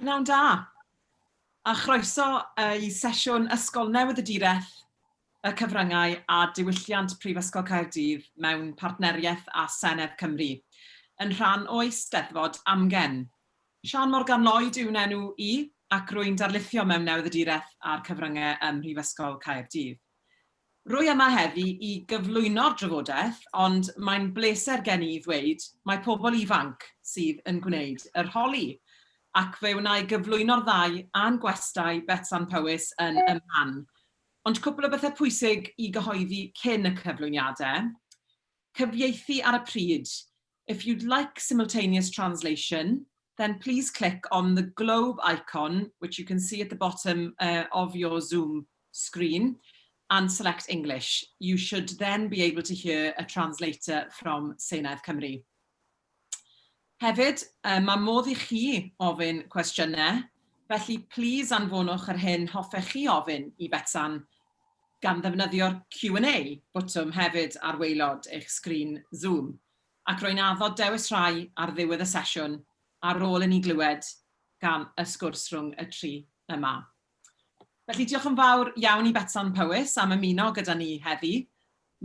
Pnawn da, a chroeso i sesiwn Ysgol Newyddiaduraeth, y Cyfryngau a Diwylliant Prifysgol Caerdydd mewn partneriaeth â Senedd Cymru, yn rhan o Eisteddfod Amgen. Siân Morgan Lloyd yw'n enw i, ac rwy'n darlithio mewn Newyddiaduraeth a'r Cyfryngau ym Mhrifysgol Caerdydd. Rwy yma heddi i gyflwyno'r drafodaeth, ond mae'n bleser gen i ddweud mai pobl ifanc sydd yn gwneud yr holi, ac fe wna i gyflwyno'r ddau a'n gwestai Betsan Powys yn y man. Ond cwpl o bethau pwysig i gyhoeddi cyn y cyflwyniadau. Cyfieithu ar y pryd. If you'd like simultaneous translation, then please click on the globe icon, which you can see at the bottom of your Zoom screen, and select English. You should then be able to hear a translator from Senedd Cymru. Hefyd, mae modd i chi ofyn cwestiynau, felly plîs anfonwch yr hyn hoffech chi ofyn i Betsan gan ddefnyddio'r Q&A botwm hefyd ar waelod eich sgrin Zoom, ac rwy'n addo dewis rhai ar ddiwedd y sesiwn ar ôl i ni glywed gan y sgwrs rhwng y tri yma. Felly diolch yn fawr iawn i Betsan Powys am ymuno gyda ni heddi.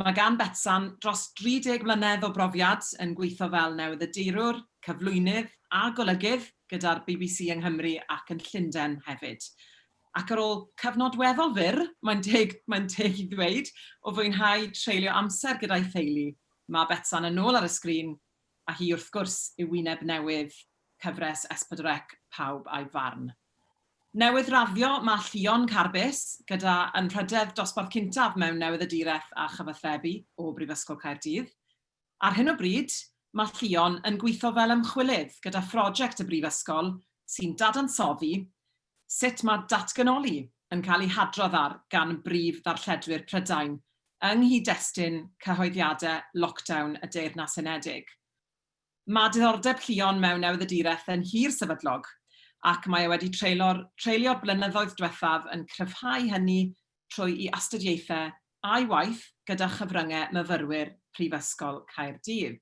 Mae gan Betsan dros 30 mlynedd o brofiad yn gweithio fel newyddiadurwr, cyflwynydd a golygydd gyda'r BBC yng Nghymru ac yn Llundain hefyd. Ac ar ôl cyfnod weddol fyr, mae'n deg, mae'n teg i ddweud, o fwynhau treulio amser gyda'i theulu, mae Betsan yn ôl ar y sgrin, a hi wrth gwrs yw wyneb newydd cyfres S4C Pawb a'i Farn. Newydd raddio mae Llion Carbis, gyda anrhydedd dosbarth cyntaf mewn Newyddiaduraeth a Chyfathrebu o Brifysgol Caerdydd. Ar hyn o bryd, mae Llion yn gweithio fel ymchwilydd gyda phroject y Brifysgol sy'n dadansoddi sut mae datganoli yn cael ei hadrodd ar gan brif ddarlledwyr Prydain yng nghyd-destun cyhoeddiadau lockdown y Deyrnas Unedig. Mae diddordeb Llion mewn newyddiaduraeth yn hir sefydlog, ac mae e wedi treulio'r treulio'r blynyddoedd diwethaf yn cryfhau hynny trwy i astudiaethau a'i waith gyda chyfryngau myfyrwyr Prifysgol Caerdydd.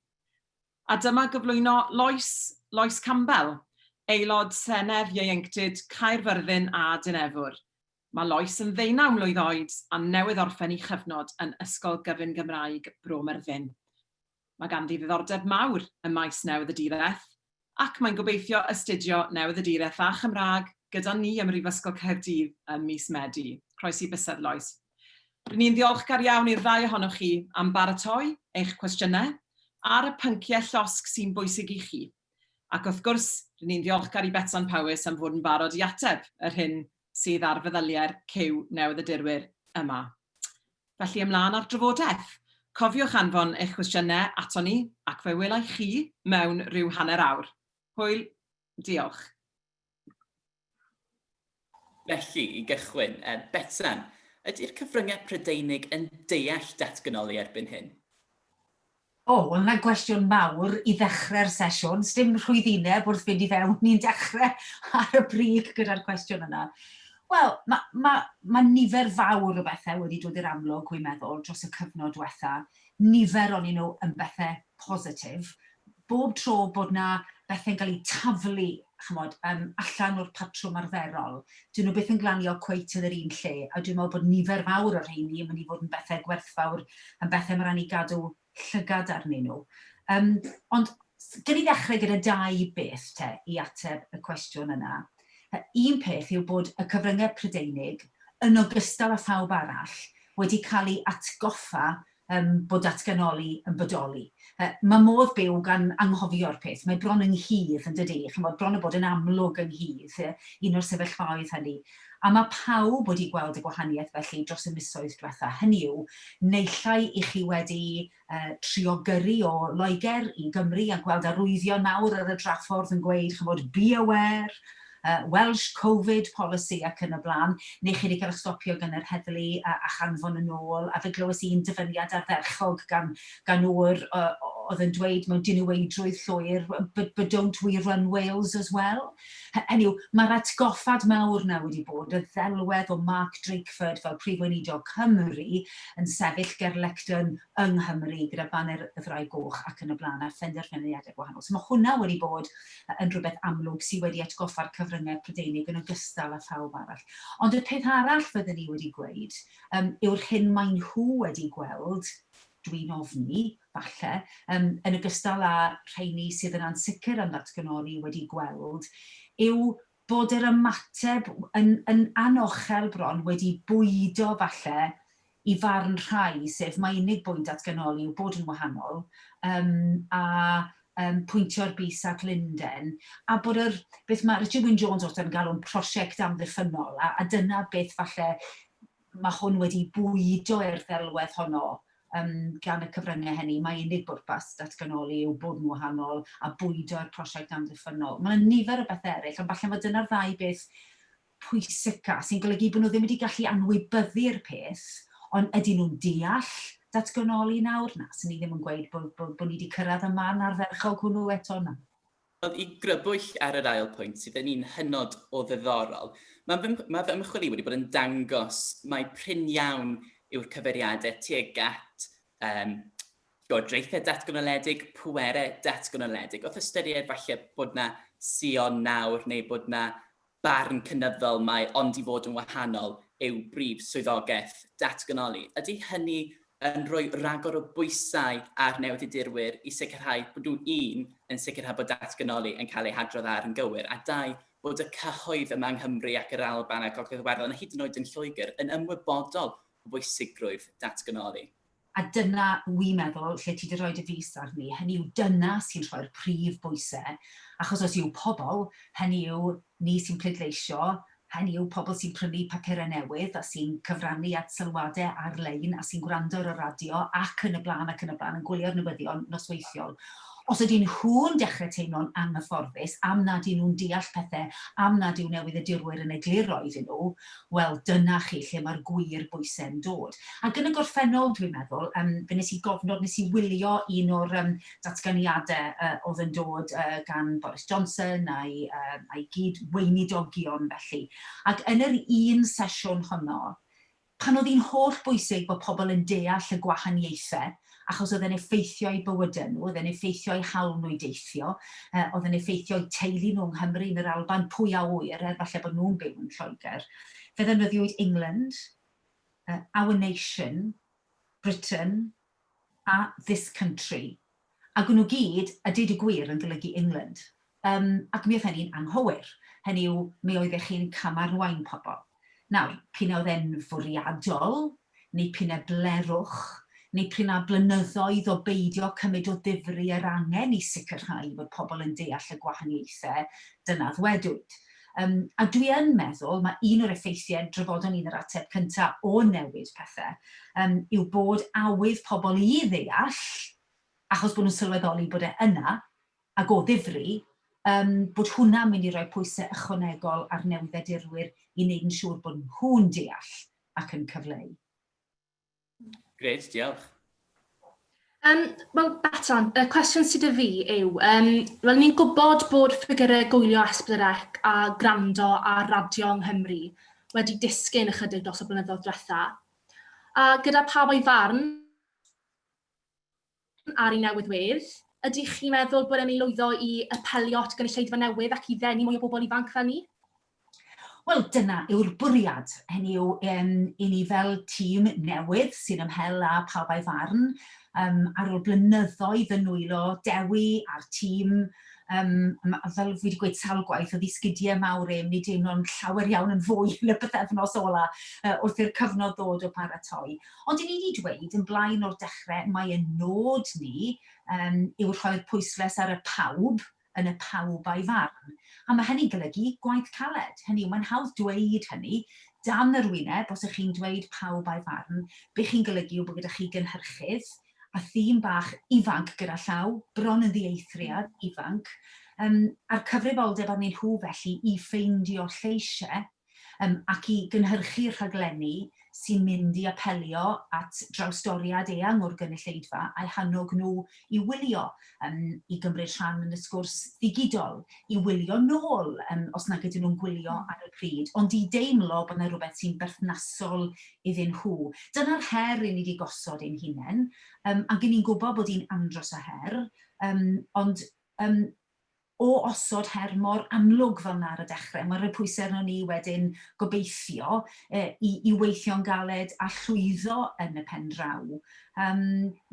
A dyma gyflwyno Lois, Lois Campbell, Aelod Senedd Ieuenctid Caerfyrddin a Dinefwr. Mae Lois yn ddeunaw mlwydd oed a newydd orffen ei chyfnod yn Ysgol Gyfun Gymraeg Bro Myrddin. Mae ganddi ddiddordeb mawr ym maes newyddiaduraeth ac mae'n gobeithio astudio newyddiaduraeth a Chymraeg gyda ni ym Mhrifysgol Caerdydd ym mis Medi. Croesi bysedd, Lois. Rŷn ni'n ddiolchgar iawn i'r ddau ohonoch chi am baratoi eich cwestiynau ar y pynciau llosg sy'n bwysig i chi. Ac wrth gwrs, rŷn ni'n ddiolchgar i Betsan Powys am fod yn barod i ateb yr hyn sydd ar feddyliau'r cyw newyddiadurwyr yma. Felly ymlaen â'r drafodaeth. Cofiwch anfon eich cwestiynau aton ni ac fe welai chi mewn rhyw hanner awr. Hwyl, diolch. Felly, i gychwyn, Betsan, ydy'r cyfryngau Prydeinig yn deall datganoli erbyn hyn? O, wel 'na gwestiwn mawr i ddechrau'r sesiwn. Sdim rhwyddineb wrth fynd i fewn, ni'n dechrau ar y brig gyda'r cwestiwn yna. Wel, mae ma, ma nifer fawr o bethau wedi dod i'r amlwg, wi'n meddwl, dros y cyfnod diwetha. Nifer onyn nhw yn bethau positif. Bob tro bod 'na bethau'n cael eu taflu, chimod, allan o'r patrwm arferol, 'dyn nhw byth yn glanio cweit yn yr un lle, a dwi'n meddwl bod nifer fawr o'r rheini yn mynd i fod yn bethau gwerthfawr, yn bethau mae rhaid ni gadw llygad arnyn nhw. Um, ond gen i ddechrau gyda dau beth te i ateb y cwestiwn yna. Un peth yw bod y cyfryngau Prydeinig, yn ogystal â phawb arall, wedi cael ei atgoffa yym bod datganoli yn bodoli. Yy ma' modd byw gan anghofio'r peth, mae bron ynghudd yn dydi, chimod, bron a bod yn amlwg ynghudd, yy un o'r sefyllfaoedd hynny. A ma' pawb wedi gweld y gwahaniaeth felly dros y misoedd dwetha, hynny yw, naill ai 'y chi wedi yy trio gyrru o Loegr i Gymru a gweld arwyddion mawr ar y draffordd yn gweud, chimod, 'be aware', Welsh Covid policy ac yn y blaen, neu chi wedi cael eich stopio gan yr heddlu a, a chanfon yn ôl, a fe glywes i un dyfyniad ardderchog gan, gan ŵr oedd yn dweud mewn diniweidrwydd llwyr, but, but don't we run Wales as well? Hynny yw, mae'r atgoffad mawr na wedi bod, y ddelwedd o Mark Drakeford fel Prif Weinidog Cymru yn sefyll ger lectern yng Nghymru gyda baner y Ddraig Goch ac yn y blaen a phenderfyniadau gwahanol. So mae hwnna wedi bod yn rhywbeth amlwg sydd wedi atgoffa'r cyfryngau Prydeinig yn ogystal â phawb arall. Ond y peth arall fydden ni wedi gweud um, yw'r hyn maen nhw wedi gweld, dwi'n ofni, falle, um, yn ogystal â rheini sydd yn ansicr am ddatganoli wedi gweld, yw bod yr ymateb yn, yn anochel bron wedi bwydo falle i farn rhai, sef mae unig bwynt datganoli yw bod yn wahanol, um, a um, pwyntio'r bys at Lundain, a bod yr, beth mae Richard Wyn Jones wastad yn galw'n prosiect amddiffynnol, a, a dyna beth falle mae hwn wedi bwydo i'r ddelwedd honno um, gan y cyfryngau hynny. Mae unig bwrpas datganoli yw bod yn wahanol a bwydo'r prosiect amddiffynnol. Mae yna nifer o bethau eraill, ond falle mae dyna'r ddau beth pwysica, sy'n golygu bod nhw ddim wedi gallu anwybyddu'r peth, ond ydyn nhw'n deall datganoli nawr? Na, sy'n ni ddim yn gweud bod, bod, bod ni wedi cyrraedd y man ardderchog hwnnw eto, na. Wel, i grybwyll ar yr ail pwynt sydd yn un hynod o ddiddorol, mae fy, mae fy ymchwil i wedi bod yn dangos mai prin iawn yw'r cyfeiriadau tuag at um, llywodraethau datganoledig, pwerau datganoledig. Wrth ystyried falle bod na sion nawr neu bod na barn cynyddol mai ond i fod yn wahanol yw brif swyddogaeth datganoli. Ydy hynny yn rhoi rhagor o bwysau ar newyddiadurwyr i sicrhau bod nhw un, yn sicrhau bod datganoli yn cael ei hadrodd ar yn gywir, a dau, bod y cyhoedd yma yng Nghymru ac yr Alban a Gogledd Iwerddon, a hyd yn oed yn Lloegr, yn ymwybodol o bwysigrwydd datganoli? A dyna, wi'n meddwl, lle ti 'di rhoi dy fys arni, hynny yw dyna sy'n rhoi'r prif bwysau, achos os yw pobl, hynny yw ni sy'n pleidleisio, hynny yw pobl sy'n prynu papurau newydd a sy'n cyfrannu at sylwadau ar-lein a sy'n gwrando ar y radio ac yn y blaen ac yn y blaen, yn gwylio'r newyddion nosweithiol, os ydyn nhw'n dechrau teimlo'n anghyfforddus am nad y'n nhw'n deall pethau, am nad yw newyddiadurwyr yn egluro iddyn nhw, wel, dyna chi lle mae'r gwir bwysau'n dod. Ac yn y gorffennol, dwi'n meddwl, um, fe nes i gofnod, nes i wylio un o'r um, datganiadau uh, oedd yn dod uh, gan Boris Johnson a'i, uh, a'i gyd weinidogion felly. Ac yn yr un sesiwn honno, pan oedd hi'n holl bwysig bod pobl yn deall y gwahaniaethau, achos oedd e'n effeithio eu bywydau nhw, oedd e'n effeithio eu hawl nhw i deithio, uh, oedd e'n effeithio eu teulu nhw yng Nghymru, yn yr Alban, pwy a ŵyr, er falle bod nhw'n byw yn Lloegr. Fe ddefnyddiwyd England, uh, Our Nation, Britain a This Country. Ac o'n nhw gyd, a deud y gwir, yn golygu England. Um, ac mi oedd hynny'n anghywir. Hynny yw, mi oeddech chi'n camarwain pobl. Nawr, p'un a oedd e'n fwriadol, neu p'un a blerwch, neu p'un a blynyddoedd o beidio cymryd o ddifri yr angen i sicrhau fod pobl yn deall y gwahaniaethau, dyna ddwedwyd. Um, a dwi yn meddwl, mae un o'r effeithiau drafodon ni'n yr ateb cyntaf o newid pethau, um, yw bod awydd pobl i ddeall, achos bod nhw'n sylweddoli bod e yna, ac o ddifri, um, bod hwnna'n mynd i roi pwysau ychwanegol ar newyddiadurwyr i wneud yn siŵr bod nhw'n deall ac yn cyfleu. Grêt, diolch. Um, Wel, Betsan, y cwestiwn sydd 'da fi yw, um, wel, ni'n gwybod bod ffigurau gwylio S4C a gwrando ar radio yng Nghymru wedi disgyn ychydig dros y blynyddoedd diwetha. A gyda pawb o'i farn ar ei newydd wedd, ydych chi'n meddwl bod e'n mynd i lwyddo i apelio at gynulleidfa newydd ac i ddenu mwy o bobl ifanc fel ni? Wel, dyna yw'r bwriad. Hynny yw, um, i ni fel tîm newydd sy'n ymhel â pawb a'i farn, um, ar ôl blynyddoedd yn nwylo Dewi a'r tîm, um, fel fi wedi gweud sawl gwaith, oedd i sgidiau mawr e'n mynd i deimlo'n llawer iawn yn fwy yn y bythefnos ola uh, wrth i'r cyfnod ddod o paratoi. Ond i ni wedi dweud yn blaen o'r dechrau, mae ein nod ni um, yw rhoi'r pwyslais ar y pawb, yn y pawb a'i farn. A mae hynny'n golygu gwaith caled. Hynny yw, mae'n hawdd dweud hynny dan yr wyneb, os ych chi'n dweud pawb a'i farn, be chi'n golygu yw bod gyda chi gynhyrchydd a thîm bach ifanc gyda llaw, bron yn ddieithriad ifanc, um, a'r cyfrifoldeb arnyn nhw felly i ffeindio lleisiau um, ac i gynhyrchu rhaglenni sy'n mynd i apelio at drawstoriad eang o'r gynulleidfa a'u hannog nhw i wylio, um, i gymryd rhan yn y sgwrs ddigidol, i wylio nôl um, os nag ydyn nhw'n gwylio ar y pryd, ond i deimlo bod yna rhywbeth sy'n berthnasol iddyn nhw. Dyna'r her i ni wedi gosod ein hunain, um, ac ni'n gwybod bod hi'n andros o her, um, ond um, o osod her mor amlwg fel 'na ar y dechrau, mae'n rhoi pwysau arnon ni wedyn, gobeithio, i i weithio'n galed a llwyddo yn y pen draw. Yym,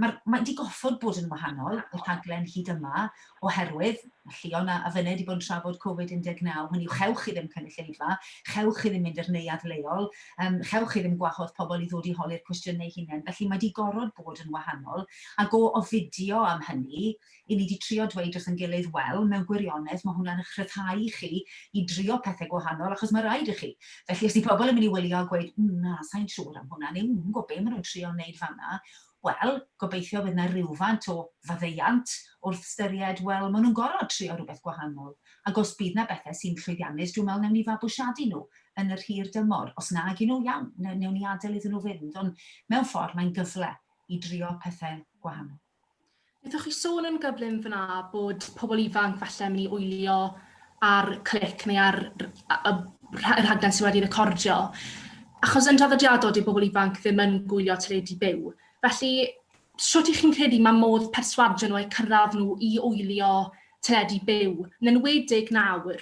mae'r, mae 'di goffod bod yn wahanol, y rhaglen hyd yma, oherwydd, mae Llion a a finne 'di bod yn trafod Covid 19, hynny yw, chewch chi ddim cynulleidfa, chewch chi ddim mynd i'r neuadd leol, yym, chewch chi ddim gwahodd pobl i ddod i holi'r cwestiynau eu hunain, felly mae 'di gorfod bod yn wahanol, ac o ofidio am hynny, 'y ni 'di trio dweud wrth ein gilydd, wel, mewn gwirionedd, mae hwnna'n eich rhyddhau chi i drio pethau gwahanol, achos mae rhaid i chi. Felly, os 'di pobl yn mynd i wylio a gweud, mm, na, sa i'n siŵr am hwnna, neu mm, gwybod be maen nhw'n trio wneud fan'na, wel, gobeithio bydd 'na rywfaint o faddeuant wrth ystyried, wel, maen nhw'n gorfod trio rhywbeth gwahanol. Ac os bydd 'na bethau sy'n llwyddiannus, dwi'n meddwl wnawn ni fabwysiadu nhw yn yr hir dymor. Os nag 'yn nhw, iawn, wnawn ni adael iddyn nhw fynd. Ond mewn ffordd, mae'n gyfle i drio pethau gwahanol. Wnaethoch chi sôn yn gyflym fyna bod pobl ifanc falle yn mynd i wylio ar clic neu ar y rhaglen sydd wedi recordio. Achos yn draddodiadol, dyw bobl ifanc ddim yn gwylio teledu byw. Felly, sut ych chi'n credu mae modd perswadio nhw a'u cyrraedd nhw i wylio teledu byw, yn enwedig nawr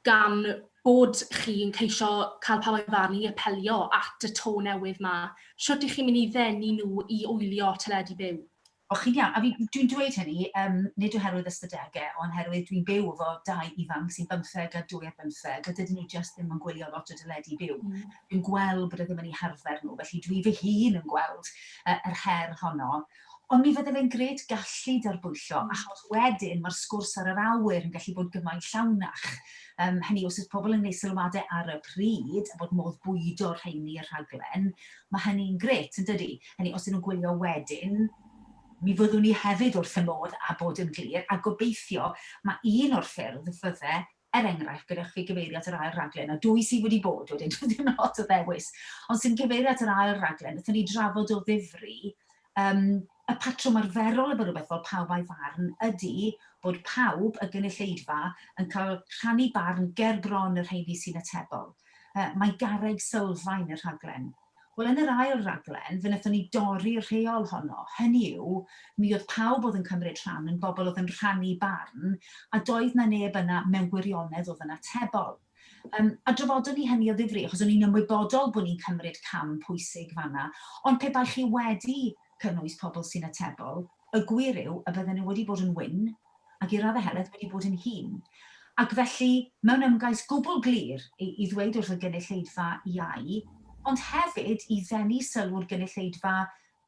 gan bod chi'n ceisio cael pawb a'i farn i apelio at y to newydd 'ma, shwt 'y chi'n mynd i ddenu nhw i wylio teledu byw? O, chi'n iawn. A fi, dwi'n dweud hynny, um, nid oherwydd ystadegau, ond oherwydd dwi'n byw efo dau ifanc sy'n bymtheg a dwy ar bymtheg, a dydyn nhw jyst ddim yn gwylio lot o deledu byw. Dwi'n gweld bod e ddim yn eu harfer nhw, felly dwi fy hun yn gweld uh, yr her honno. Ond mi fydde fe'n grêt gallu darbwyllo, achos wedyn mae'r sgwrs ar yr awyr yn gallu bod gymaint llawnach. Um, hynny, os oes pobl yn gwneud sylwadau ar y pryd a bod modd bwydo rheini i'r rhaglen, mae hynny'n grêt, yn dydy? Hynny, os ydyn nhw'n gwylio wedyn, mi fyddwn ni hefyd wrth y modd a bod yn glir, a gobeithio mae un o'r ffyrdd fydde er enghraifft, gyda chi gyfeirio at yr ail raglen, a dwy sydd wedi bod wedyn, doedd ddim lot o ddewis, ond sy'n cyfeirio at yr ail raglen, wnaethon ni drafod o ddifri, um, y patrwm arferol efo rhywbeth fel pawb a'i farn ydy bod pawb, y gynulleidfa, yn cael rhannu barn ger bron y rheini sy'n atebol. Uh, mae garreg sylfaen y rhaglen. Wel, yn yr ail raglen, fe wnaethon ni dorri'r rheol honno. Hynny yw, mi oedd pawb oedd yn cymryd rhan yn bobl oedd yn rhannu barn, a doedd 'na neb yna mewn gwirionedd oedd yn atebol. Um, a drafodon ni hynny o ddifri, achos o'n i'n ymwybodol bod ni'n cymryd cam pwysig fanna, ond pe bai chi wedi cynnwys pobl sy'n atebol, y gwir yw y bydden nhw wedi bod yn wyn, ac i raddau helaeth wedi bod yn hŷn. Ac felly, mewn ymgais gwbl glir i, i ddweud wrth y gynulleidfa iau, ond hefyd i ddenu sylw'r gynulleidfa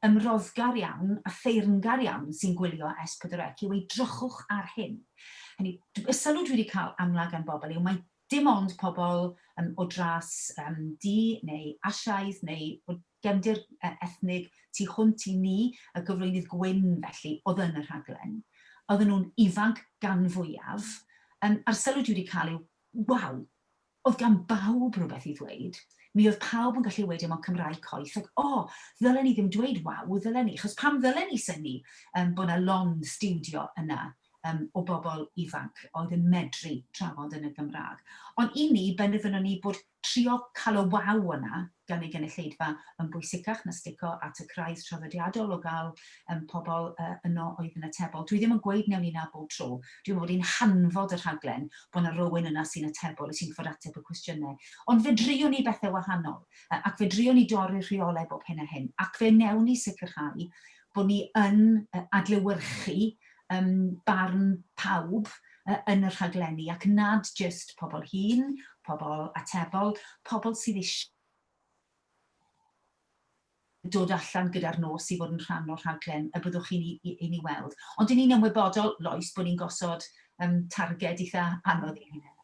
ymroddgar iawn a theyrngar iawn sy'n gwylio S4C yw edrychwch ar hyn. Hynny, y sylw dwi wedi cael amla gan bobl yw mae dim ond pobl um, o dras um, du neu Asiaidd neu o gefndir ethnig tu hwnt i ni, y gyflwynydd gwyn felly, oedd yn y rhaglen. Oedden nhw'n ifanc gan fwyaf, um, a'r sylw dwi wedi cael yw, waw, oedd gan bawb rhywbeth i ddweud. Mi oedd pawb yn gallu weud e mewn Cymraeg coeth, ac o, oh, ddylen ni ddim dweud waw, ddylen ni, achos pam ddylen ni synnu um, bod yna lond stiwdio yna um, o bobl ifanc oedd yn medru trafod yn y Gymraeg. Ond i ni, benderfynon ni bod trio cael y waw yna gan ei gynulleidfa yn bwysicach na stico at y craidd traddodiadol o gael um, pobl uh, yno oedd yn atebol. Dwi ddim yn gweud newn ni na bob tro. Dwi'n meddwl bod hi'n hanfod y rhaglen bod yna rywun yna sy'n atebol, sy'n fod ateb y cwestiynau. Ond fe driwn ni bethau wahanol, ac fe driwn ni dorri'r rheolau bob hyn a hyn, ac fe newn ni sicrhau bod ni yn adlewyrchu um, barn pawb yn y rhaglenni ac nad jyst pobl hŷn, pobl atebol, pobl sydd eisiau dod allan gyda'r nos i fod yn rhan o'r rhaglen y byddwch chi'n ei, ei, ei weld. Ond 'yn ni'n ymwybodol, Lois, bod ni'n gosod um, targed eitha anodd i'n hunain.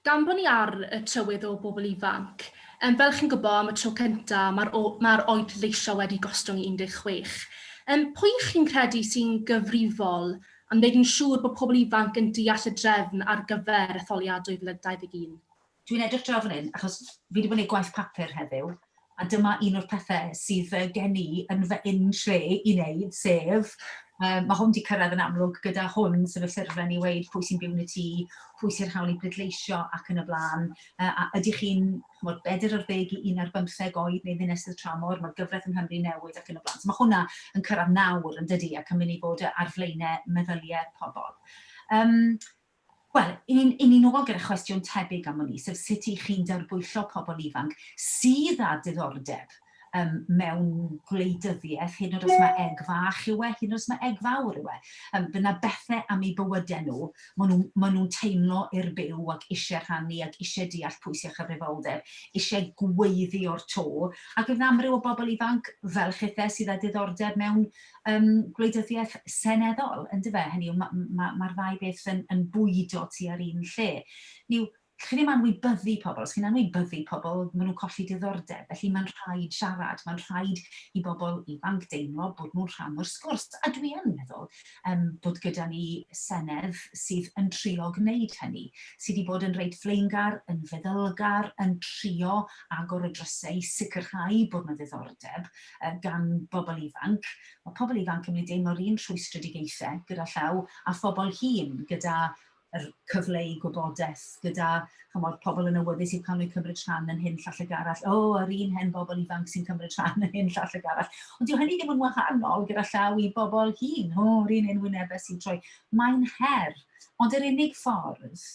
Gan bod ni ar y trywydd o bobl ifanc, um, fel chi'n gwybod am y tro cyntaf, mae'r mae oed pleidleisio wedi gostwng i 16. Um, pwy chi'n credu sy'n gyfrifol am wneud yn siŵr bod pobl ifanc yn deall y drefn ar gyfer etholiad 2021? Dwi'n edrych draw fan hyn, achos fi wedi bod yn gwneud gwaith papur heddiw, A dyma un o'r pethau sydd gen i yn fy in tray i wneud, sef, mae hwn wedi cyrraedd yn amlwg gyda hwn, sef y ffurflen i weud pwy sy'n byw yn y tŷ, pwy sy'r hawl i bleidleisio ac yn y blaen. A ydych chi'n chimod, bedair ar ddeg i un ar bymtheg oed neu ddinesydd tramor, mae'r gyfraith yng Nghymru newid ac yn y blaen. So mae hwnna yn cyrraedd nawr yn dydy ac yn mynd i fod ar flaenau meddyliau pobl. Um, Wel, i ni'n i ni nôl gyda chwestiwn tebyg am wn i, sef sut i chi'n darbwyllo pobl ifanc sydd â diddordeb um, mewn gwleidyddiaeth, hyd yn oed os mae egg fach yw e, hyd yn oed os mae egg fawr yw e. Bydd yna bethau am eu bywydau nhw, maen nhw'n ma nhw teimlo i'r byw ac eisiau rhannu ac eisiau deall pwysau chyfrifoldeb, eisiau gweiddi o'r to. Ac fydd yna amryw o bobl ifanc fel chithau sydd â diddordeb mewn um, gwleidyddiaeth seneddol, yndyfe? Hynny yw, mae'r ma, ma, ma ddau beth yn, yn bwydo tua'r un lle. Ni yw, chi ddim anwybyddu pobl, os chi'n anwybyddu pobl, maen nhw'n colli diddordeb. Felly mae'n rhaid siarad, mae'n rhaid i bobl ifanc deimlo bod nhw'n rhan o'r sgwrs. A dwi yn meddwl um, bod gyda ni senedd sydd yn trio gwneud hynny, sydd wedi bod yn reit flaengar, yn feddylgar, yn trio agor y drysau i sicrhau bod yna ddiddordeb gan bobl ifanc. Mae pobl ifanc yn mynd i deimlo'r un rhwystredigaethau gyda llaw a phobl hŷn gyda yr cyfleu gwybodaeth, gyda chymod, pobl yn awyddus i'w cael nhw'n cymryd rhan yn hyn llall ag arall. O, oh, yr un hen bobl ifanc sy'n cymryd rhan yn hyn llall ag arall. Ond dyw hynny ddim yn wahanol gyda llaw i bobl hŷn. O, oh, yr un hen wynebau sy'n troi. Mae'n her. Ond yr unig ffordd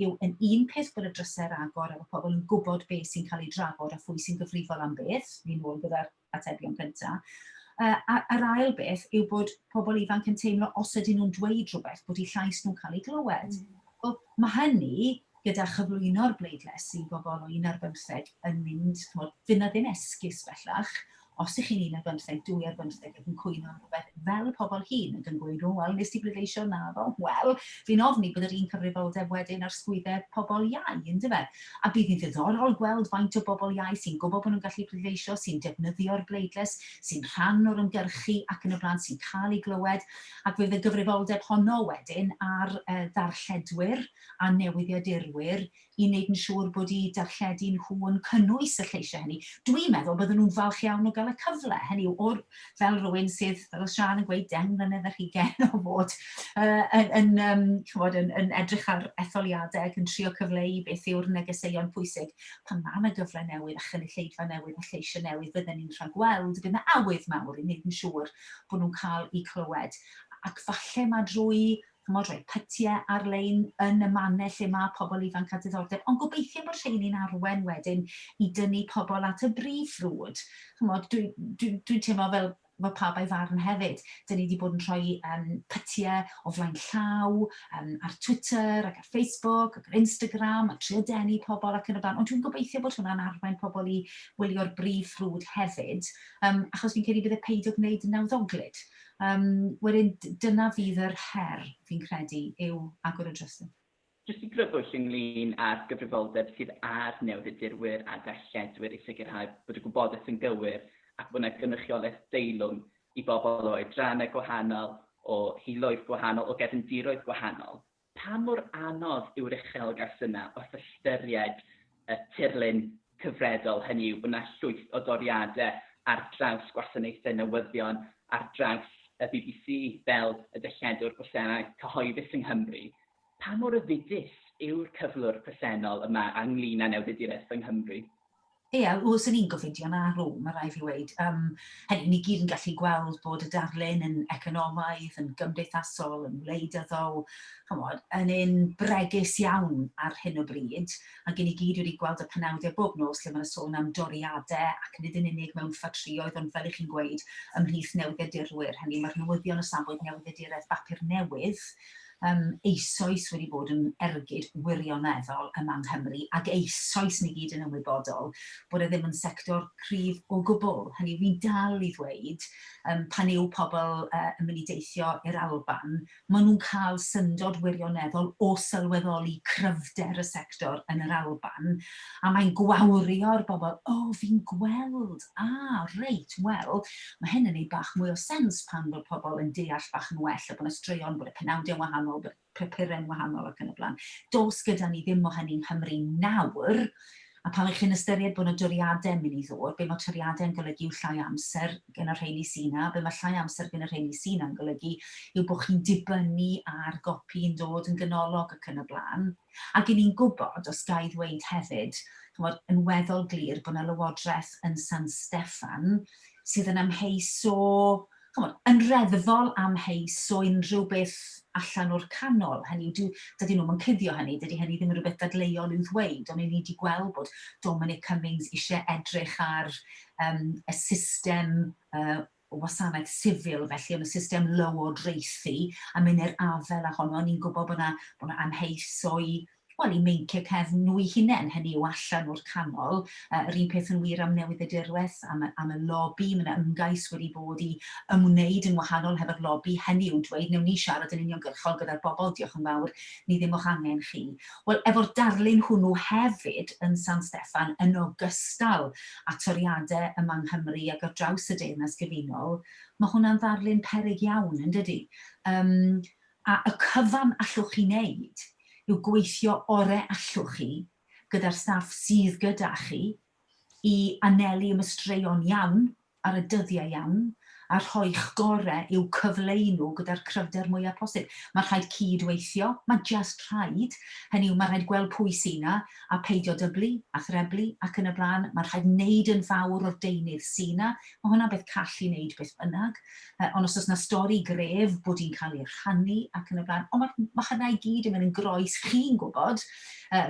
yw yn un peth bod y drysau ar agor a bod pobl yn gwybod beth sy'n cael ei drafod a phwy sy'n gyfrifol am beth, ni'n ôl gyda'r atebion cyntaf. A, a'r ail beth yw bod pobl ifanc yn teimlo os ydyn nhw'n dweud rhywbeth, bod eu llais nhw'n cael ei glywed. Wel, mae hynny gyda chyflwyno'r bleidlais i bobl o un ar bymtheg yn mynd, chimod, fydd 'na ddim esgus bellach os ych chi'n un ar bymtheg, dwy ar bymtheg ac yn cwyno am rhywbeth fel pobl hŷn ac yn gweud, o, wel, nes ti bleidleisio naddo? Wel, fi'n ofni bod yr un cyfrifoldeb wedyn ar sgwyddau pobl iau, yndyfe? A bydd hi'n ddiddorol gweld faint o bobl iau sy'n gwybod bod nhw'n gallu pleidleisio, sy'n defnyddio'r bleidlais, sy'n rhan o'r ymgyrchu ac yn y blaen, sy'n cael ei glywed, ac fydd y gyfrifoldeb honno wedyn ar ddarlledwyr a newyddiadurwyr i wneud yn siŵr bod eu darlledu nhw yn cynnwys y lleisiau hynny. Dwi'n meddwl bydden nhw'n falch iawn o gael y cyfle, hynny yw, o'r, fel rhywun sydd, fel oedd Siân yn gweud, 10 mlynedd ar hugain o fod uh, yn, yn, um, chymod, yn, yn edrych ar etholiadau ac yn trio cyfleu beth yw'r negeseuon pwysig. Pan mae yna gyfle newydd a chynulleidfa newydd a lleisiau newydd, fydden ni'n rhagweld bydd yna awydd mawr i wneud yn siŵr bod nhw'n cael eu clywed. Ac falle mae drwy chimod, rhoi pytiau ar-lein yn y mannau lle mae pobl ifanc â diddordeb, ond gobeithio bod rheini'n arwain wedyn i dynnu pobl at y brif ffrwd. Chimod, dwi'n dwi, dwi teimlo fel mae pawb a'i farn hefyd. Dyn ni wedi bod yn rhoi um, pytiau o flaen llaw um, ar Twitter ac ar Facebook ac ar Instagram a trio denu pobl ac yn y blaen. Ond dwi'n gobeithio bod hwnna'n arwain pobl i wylio'r brif ffrwd hefyd, um, achos fi'n credu bydd y peidio gwneud yn nawddoglyd. Yym, wedyn dyna fydd yr her, fi'n credu, yw agor y drysau. Jyst i grybwyll ynglyn â'r gyfrifoldeb sydd ar newyddiadurwyr a darlledwyr i sicrhau bod y gwybodaeth yn gywir ac bod yna gynrychiolaeth deilwng i bobl o oedrannau gwahanol, o hiloedd gwahanol, o gefndiroedd gwahanol. Pa mor anodd yw'r uchelgais yna wrth ystyried y tirlun cyfredol, hynny yw bod 'na llwyth o doriadau ar draws gwasanaethau newyddion, ar draws y bbc fel y darlledwr gwasanaeth cyhoeddus yng Nghymru. Pa mor ofidus yw'r cyflwr presennol yma ynglyn â newyddiaduraeth yng Nghymru? Ie, wel, 'swn i'n gofidio'n arw, mae rhaid fi weud. Um, hynny, ni gyd yn gallu gweld bod y darlun yn economaidd, yn gymdeithasol, yn wleidyddol, chymod, yn un bregus iawn ar hyn o bryd. Ac ni gyd wedi gweld y penawdau bob nos lle mae'n sôn am doriadau ac nid yn unig mewn ffatrïoedd, ond fel i chi'n gweud, ymhlith newyddiadurwyr. Hynny, mae'r newyddion o safbwynt newyddiaduraeth bapur newydd yym eisoes wedi bod yn ergyd wirioneddol yma yng Nghymru, ac eisoes ni gyd yn ymwybodol bod e ddim yn sector cryf o gwbl. Hynny yw, fi'n dal i ddweud, um, pan yw pobl uh, yn mynd i deithio i'r Alban, maen nhw'n cael syndod wirioneddol o sylweddoli cryfder y sector yn yr Alban, a mae'n gwawrio'r bobl, o, oh, fi'n gweld, ah, reit, wel, mae hyn yn ei bach mwy o sens pan fod pobl yn deall bach yn well a bod yna straeon, bod y penawdau'n wahanol, bod y papurau'n wahanol ac yn y blaen. Does gyda ni ddim o hynny yng Nghymru nawr, A pan ych chi'n ystyried bod yna doriadau yn mynd i ddod, be mae toriadau yn golygu yw llai amser gen y rheini sy'n na, be mae llai amser gen y rheini sy'n na'n golygu yw bod chi'n dibynnu ar gopi'n dod yn ganolog ac yn y blaen. Ac 'y ni'n gwybod, os ga i ddweud hefyd, chimod, yn weddol glir bod 'na Lywodraeth yn San Steffan sydd yn amheus o, chimod, yn reddfol amheus o unrhyw beth allan o'r canol. Hynny yw, dyw, dydyn nhw'm yn cuddio hynny, dydy hynny ddim yn rhywbeth dadleuol i'w ddweud, ond 'y ni 'di gweld bod Dominic Cummings eisiau edrych ar yym y system yy o wasanaeth sifil felly, ond y system lywodraethu a mynd i'r afael â honno. Ni'n gwybod bod 'na bod 'na amheus o'i, wel, eu meinciau cefn nhw eu hunain, hynny yw allan o'r canol. Yr un peth yn wir am newyddiadurwaith, am y, am y lobi, mae 'na ymgais wedi bod i ymwneud yn wahanol hefo'r lobi, hynny yw dweud, wnewn ni siarad yn uniongyrchol gyda'r bobl, diolch yn fawr, ni ddim o'ch angen chi. Wel, efo'r darlun hwnnw hefyd yn San Steffan, yn ogystal â toriadau yma yng Nghymru ac ar draws y Deyrnas Gyfunol, mae hwnna'n ddarlun peryg iawn, yn dydy? Yym, a y cyfan allwch chi wneud yw gweithio orau allwch chi gyda'r staff sydd gyda chi i anelu am y straeon iawn ar y dyddiau iawn a rhoi'ch gorau i'w cyfleu nhw gyda'r cryfder mwyaf posib. Mae rhaid cyd-weithio, mae jyst rhaid, hynny yw mae rhaid gweld pwy sy 'na a peidio dyblu a threblu ac yn y blaen, mae rhaid wneud yn fawr o'r deunydd sy 'na, mae hwnna'n beth call i wneud beth bynnag, ond os oes 'na stori gref bod hi'n cael ei rhannu ac yn y blaen, ond mae, mae hynna i gyd yn mynd yn groes, chi'n gwybod,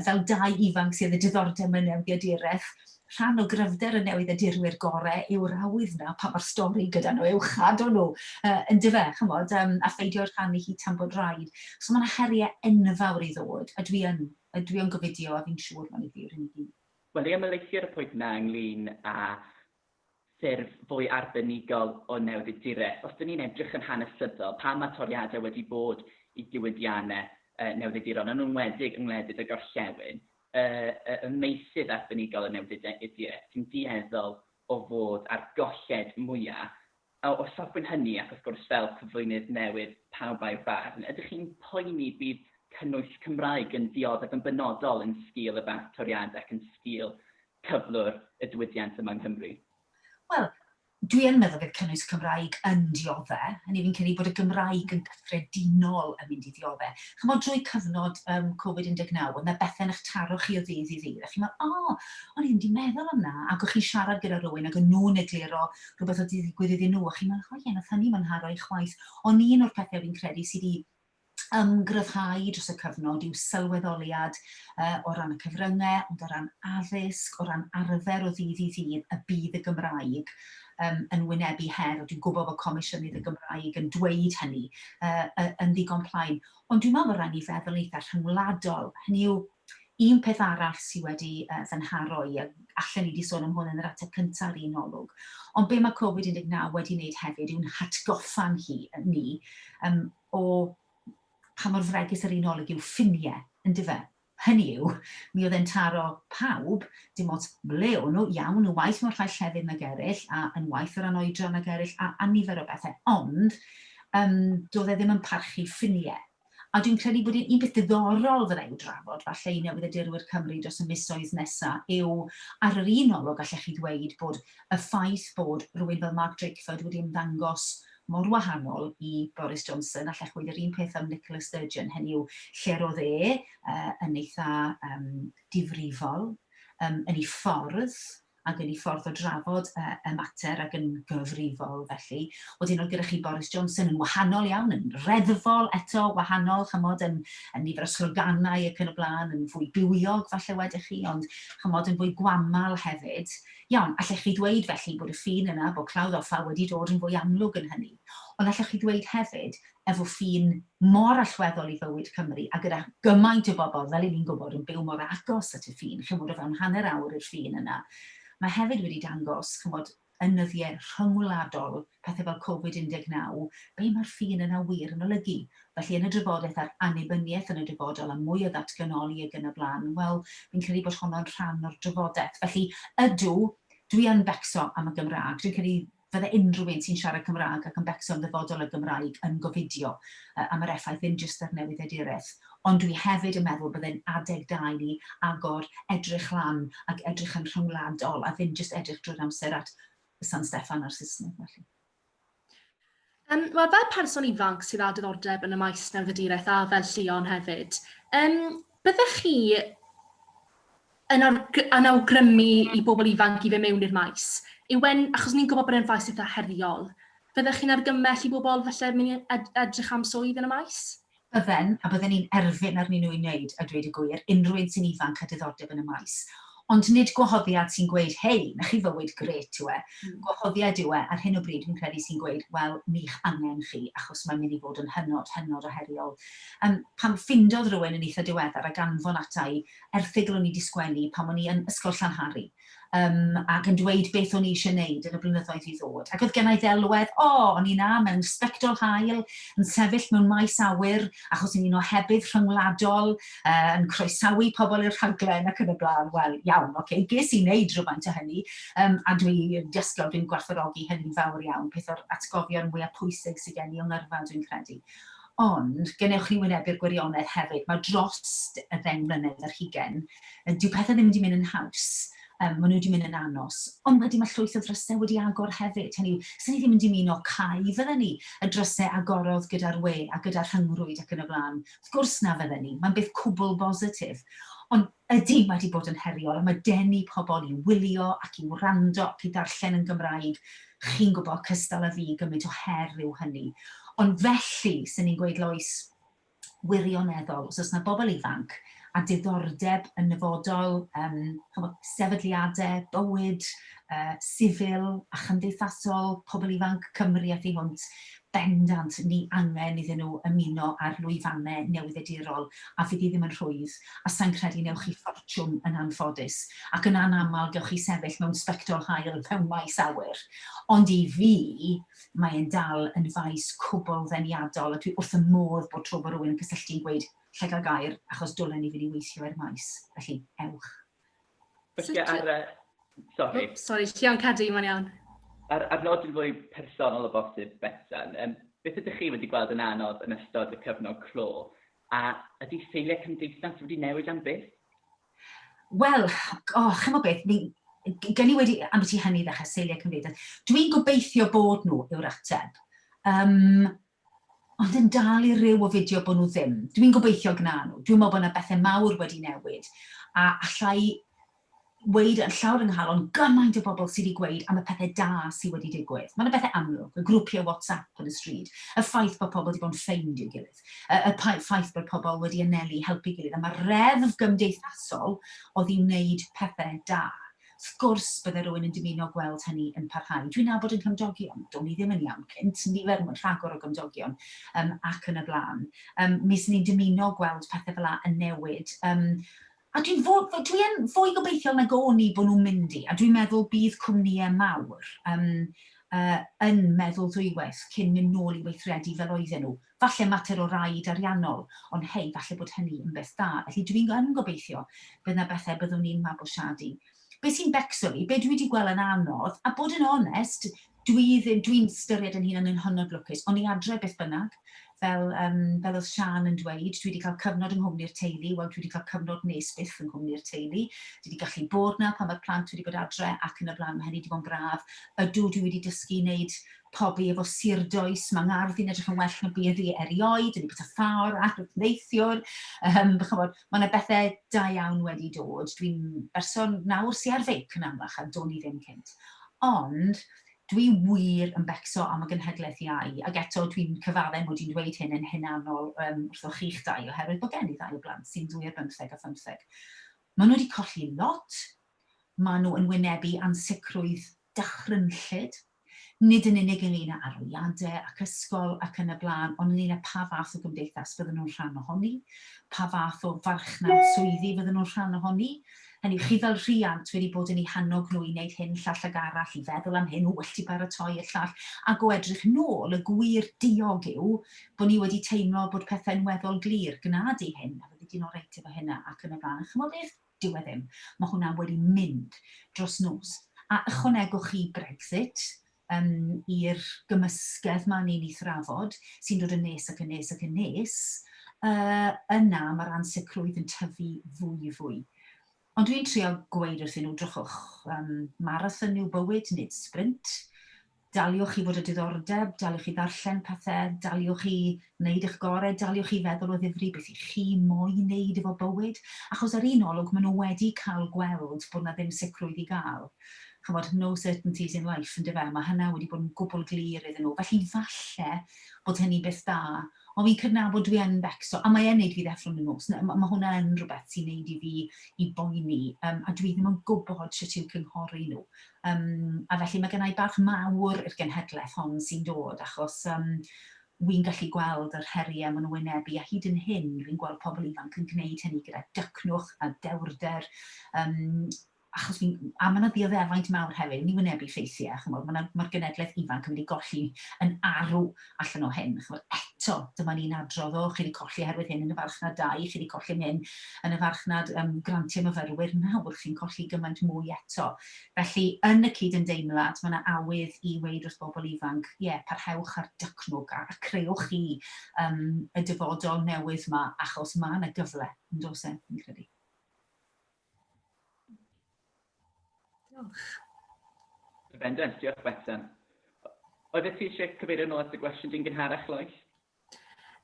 fel dau ifanc sydd â diddordeb mewn newyddiaduraeth, Rhan o gryfder y newyddiadurwyr gore yw'r awydd 'na pan mae'r stori gyda nhw i'w chadw nhw, yy yndyfe, chimod, yym a pheidio rhannu hi tan bod rhaid. So ma' 'na heriau enfawr i ddod, a dwi yn, a dwi yn gofidio a fi'n siŵr ma'n wir i ni gyd. Wel, i ymhelaethu ar y pwynt 'na ynglyn â ffurf fwy arbenigol o newyddiaduraeth, os 'dyn ni'n edrych yn hanesyddol, pam mae toriadau wedi bod i diwydiannau newyddiaduron, yn enwedig yng ngwledydd y gorllewin, y y y meysydd arbenigol yn newyddiaduraeth sy'n dueddol o fod â'r golled mwya'. O o safbwynt hynny, ac wrth gwrs fel cyflwynydd newydd Pawb a'i Farn, ydych chi'n poeni bydd cynnwys Cymraeg yn dioddef yn benodol yn sgil y fath toriadau ac yn sgil cyflwr y diwydiant yma yng Nghymru? Wel, Dwi yn meddwl bydd cynnwys Cymraeg yn diodde', hynny fi'n credu bod y Gymraeg yn gyffredinol yn mynd i ddiodde'. Chimod drwy cyfnod yym Covid 19, oedd 'na bethe yn eich taro chi o ddydd i ddydd, a chi'n meddwl, 'O, o'n i ddim 'di meddwl am 'na', ac o'ch chi'n siarad gyda rywun ac o'n nhw'n egluro rhywbeth oedd 'di ddigwydd iddyn nhw, a chi'n meddwl, 'O ie, wnaeth hynny fy nharo i chwaith'. Ond un o'r pethe fi'n credu sy 'di ymgryfhau dros y cyfnod yw sylweddoliad uh, o ran y cyfryngau, ond o ran addysg, o ran arfer o ddydd i ddydd, y bydd y Gymraeg um, yn wynebu her. Dwi'n gwybod bod Comisiynydd y Gymraeg yn dweud hynny uh, yn ddigon plaen. Ond dwi'n meddwl bod rhaid ni feddwl eitha rhyngwladol. Hynny yw, un peth arall sydd wedi uh, fy nharo i, a allan ni wedi sôn am hwn yn yr ateb cyntaf ar un olwg, ond be mae Covid-19 wedi wneud hefyd yw'n hatgoffa'n hi, ni um, o pa mor fregus yr un olwg yw ffiniau, yndyfe? Hynny yw, mi oedd e'n taro pawb, dim ots ble o'n nhw, iawn, yn waeth mewn rhai llefydd nag eraill, a yn waeth o ran oedran nag eraill, a, a nifer o bethau, ond um, doedd e ddim yn parchu ffiniau. A dwi'n credu bod un peth diddorol fydda i'w drafod, falle i newyddiadurwyr Cymru dros y misoedd nesa, yw ar yr un olwg allech chi ddweud bod y ffaith bod rhywun fel Mark Drakeford wedi ymddangos mor wahanol i Boris Johnson, allech weud yr un peth am Nicola Sturgeon, hynny yw lle'r oedd e uh, yn eitha um, difrifol um, yn ei ffordd, ac yn ei ffordd o drafod uh, y mater ac yn gyfrifol felly. Wedyn oedd gyda chi Boris Johnson yn wahanol iawn, yn reddfol eto, wahanol, chymod, yn, yn nifer o sloganau ac yn y blaen, yn fwy bywiog falle wedych chi, ond chymod, yn fwy gwamal hefyd. Iawn, allech chi ddweud felly bod y ffin yna, bod Clawdd Offa wedi dod yn fwy amlwg yn hynny. Ond allwch chi ddweud hefyd, efo ffin mor allweddol i fywyd Cymru a gyda gymaint o bobl, fel 'y ni'n gwybod, yn byw mor agos at y ffin, chimod, o fewn hanner awr i'r ffin yna, mae hefyd wedi dangos, chimod, yn nyddiau rhyngwladol, pethau fel Covid 19, be mae'r ffin yna wir yn olygu. Felly yn y drafodaeth ar annibyniaeth yn y dyfodol a mwy o ddatganoli ag yn y blaen, wel, fi'n credu bod honno'n rhan o'r drafodaeth. Felly, ydw, dwi yn becso am y Gymraeg. Dwi'n credu Fydde unrhyw un sy'n siarad Cymraeg ac yn becso am ddyfodol y Gymraeg yn gofidio am yr effaith ddim jyst ar newyddiaduraeth, ond dwi hefyd yn meddwl bydde'n adeg da i ni agor, edrych lan ac edrych yn rhyngwladol a ddim jyst edrych drwy'r amser at San Steffan a'r Saesneg felly. Wel, fel person ifanc sydd â diddordeb yn y maes newyddiaduraeth a fel Llion hefyd, byddech chi yn, yn awgrymu i bobl ifanc i fe mewn i'r maes? Yw e'n, achos ni'n gwybod bod e'n faes eitha heriol, fyddech chi'n argymell i bobl falle mynd i ed edrych am swydd yn y maes? Bydden, a bydden i'n erfyn arnyn nhw i wneud, a dweud y gwir, unrhyw un sy'n ifanc â diddordeb yn y maes. Ond nid gwahoddiad sy'n gweud, hei, 'na chi fywyd grêt yw e. Gwahoddiad yw e ar hyn o bryd, fi'n credu, sy'n gweud, wel, ni'ch angen chi, achos mae'n mynd i fod yn hynod, hynod o heriol. Yym, pan ffindodd rywun yn eitha diweddar ac anfon ata i erthygl o'n i 'di sgwennu pan o'n i yn Ysgol Llanhari, yym, ac yn dweud beth o'n i eisiau wneud yn y blynyddoedd i ddod. Ac oedd gen i ddelwedd, o, o'n i 'na mewn sbectol haul, yn sefyll mewn maes awyr, achos o'n i'n ohebydd rhyngwladol, uh, yn croesawu pobl i'r rhaglen ac yn y blaen. Wel, iawn, oce, okay, ges i wneud rhywfaint o hynny, um, a dwi dysgol, dwi'n gwerthfawrogi hynny'n fawr iawn, peth o'r atgofion mwyaf pwysig sydd gen i o ngyrfa, dwi'n credu. Ond, genewch chi wynebu'r gwirionedd hefyd, mae dros y ddeng mlynedd ar hugen, dyw pethau ddim wedi mynd yn haws, um, maen nhw wedi mynd yn anos, ond wedyn mae llwyth o ddrysau wedi agor hefyd. Hynny yw, sy'n ni ddim yn dymuno cau fydden ni y drysau agorodd gyda'r we a gyda'r rhyngrwyd ac yn y blaen. Wrth gwrs na fydden ni, mae'n beth cwbl bositif. Ond ydy, mae wedi bod yn heriol, a mae denu pobl i wylio ac i wrando ac i ddarllen yn Gymraeg, chi'n gwybod cystal â fi gymaint o her yw hynny. Ond felly, sy'n ni'n gweud Lois, wirioneddol, os oes yna bobl ifanc a diddordeb yn nyfodol um, chymod, sefydliadau, bywyd, uh, sifil a chymdeithasol, pobl ifanc Cymru a thu hwnt, bendant ni angen iddyn nhw ymuno ar lwyfannau newyddiadurol a fydd hi ddim yn rhwydd a sai'n credu newch chi ffortiwn yn anffodus ac yn anaml gewch chi sefyll mewn sbectol haul mewn maes awyr ond i fi mae e'n dal yn faes cwbl ddeniadol a dwi wrth y modd bod tro bod rhywun yn cysylltu yn gweud lle gael gair achos dwlen i fynd i weithio i'r maes felly ewch. Felly ar y... Sorry. Oops, sorry, Llion Cadi, mae'n iawn. Ar, ar nodyn fwy personol o bosib, Betsan, um, beth ydych chi wedi gweld yn anodd yn ystod y cyfnod clo? A ydy seiliau cymdeithas wedi newid am byth? Wel, oh, chymod beth, mi, gen i wedi, am ti hynny ddechrau, seiliau cymdeithas. Dwi'n gobeithio bod nhw yw'r ateb. Um, ond yn dal i ryw o fideo bod nhw ddim. Dwi'n gobeithio gna nhw. Dwi'n meddwl bod yna bethau mawr wedi newid. A allai weud yn llawr yng nghalon gymaint o bobl sydd wedi gweud am y pethau da sydd wedi digwydd. Mae yna bethau amlwg, y grwpiau WhatsApp yn y stryd, y ffaith bod pobl wedi bod yn ffeind i'w gilydd, y, y ffaith bod pobl wedi anelu helpu gilydd, a mae'r reddf gymdeithasol oedd i wneud pethau da. Wrth gwrs bydde rhywun yn dymuno gweld hynny yn parhau. Dwi'n nabod yn cymdogion, do'n i ddim yn iawn cynt, nifer rhagor o gymdogion um, ac yn y blaen. Um, mi sy'n ni'n dymuno gweld pethau fel la yn newid. Um, a dwi'n dwi yn fwy gobeithiol nag o'n i bod nhw'n mynd i, a dwi'n meddwl bydd cwmnïau mawr um, uh, yn meddwl ddwywaith cyn mynd nôl i weithredu fel oedden nhw. Falle mater o raid ariannol, ond hei, falle bod hynny yn beth da. Felly dwi'n yn gobeithio bydd 'na bethau byddwn ni'n mabwysiadu. Be sy'n becso fi, be dwi wedi gweld yn anodd, a bod yn onest, dwi ddim, dwi'n styried yn hunan yn hynod lwcus, o'n i adre beth bynnag, fel, um, fel oedd Siân yn dweud, dwi wedi cael cyfnod yng nghwmni'r teulu, wel dwi wedi cael cyfnod nes byth yng nghwmni'r teulu, dwi wedi gallu bod na pan mae'r plant wedi bod adre ac yn y blaen, mae hynny wedi bod yn braf. Ydw, dwi wedi dysgu wneud pobi efo surdoes, mae ngardd i'n edrych yn well na buodd hi erioed, o'n i bwyta ffa o'r ardd neithiwr, um, chymod, mae yna bethau da iawn wedi dod. Dwi'n berson nawr sy ar feic yn amlach a do'n i ddim cynt. Ond dwi wir yn becso am y genhedlaeth iau, ac eto dwi'n cyfaddau mod i'n dweud hyn yn hunanol um, wrthoch chi'ch dau, oherwydd bod gen i ddau o blant sy'n ddwy ar bymtheg a phymtheg. Maen nhw wedi colli lot, maen nhw yn wynebu ansicrwydd dychrynllyd, nid yn unig ynglŷn â arholiadau ac ysgol ac yn y blaen, ond ynglŷn â pa fath o gymdeithas fydden nhw'n rhan ohoni, pa fath o farchnad swyddi fydden nhw'n rhan ohoni. Hynny yw, chi fel rhiant wedi bod yn eu hannog nhw i wneud hyn, llall ag arall, i feddwl am hyn, o, well ti baratoi y llall. Ac o edrych nôl, y gwir diog yw bod ni wedi teimlo bod pethau'n weddol glir, gwna di hyn, a fyddi di'n oreit efo hynna ac yn y blaen. A chimod beth? Dyw e ddim. Mae hwnna wedi mynd dros nos. A ychwanegwch chi Brexit. um, i'r gymysgedd ma ni'n ei thrafod, sy'n dod yn nes ac yn nes ac yn nes, uh, yna mae'r ansicrwydd yn tyfu fwy fwy. Ond dwi'n trio gweud wrthyn nhw, drychwch, um, marathon yw bywyd, nid sprint. Daliwch i fod â diddordeb, daliwch i ddarllen pethau, daliwch i wneud eich gorau, daliwch i feddwl o ddifri beth i chi moyn wneud efo bywyd. Achos ar un olwg, maen nhw wedi cael gweld bod 'na ddim sicrwydd i gael. Chimod, no certainties in life, yndyfe? Mae hynna wedi bod yn gwbl glir iddyn nhw. Felly falle bod hynny'n beth da. Ond fi'n cydnabod dwi yn becso, a mae e'n neud fi ddeffro yn y nos. Mae ma hwnna yn rhywbeth sy'n neud i fi i boeni, um, a dwi ddim yn gwybod sut i'w cynghori nhw. Um, a felly mae gennau barch mawr i'r genhedlaeth hon sy'n dod, achos um, wi'n gallu gweld yr heriau maen nhw'n wynebu, a hyd yn hyn fi'n gweld pobl ifanc yn gwneud hynny gyda dycnwch a dewrder, um, achos fi'n... a mae 'na ddioddefaint mawr hefyd, ni'n wynebu ffeithiau, chimod, ma' 'na... mae'r genedlaeth ifanc yn mynd i golli yn arw allan o hyn, chimod, eto, dyma ni'n adrodd, o, chi 'di colli oherwydd hyn yn y farchnad dai, chi 'di colli am hyn yn y farchnad um, grantiau myfyrwyr, nawr chi'n colli gymaint mwy eto. Felly, yn y cyd-ymdeimlad, mae yna awydd i weud wrth bobl ifanc, ie, yeah, parhewch ar dycnwg a, a creuwch chi um, y dyfodol newydd yma, achos mae yna gyfle, yn does e, fi'n credu. Diolch. Yn bendant, diolch Betsan. Oeddet ti eisiau cyfeirio nôl at y gwestiwn di'n gynharach, Lois?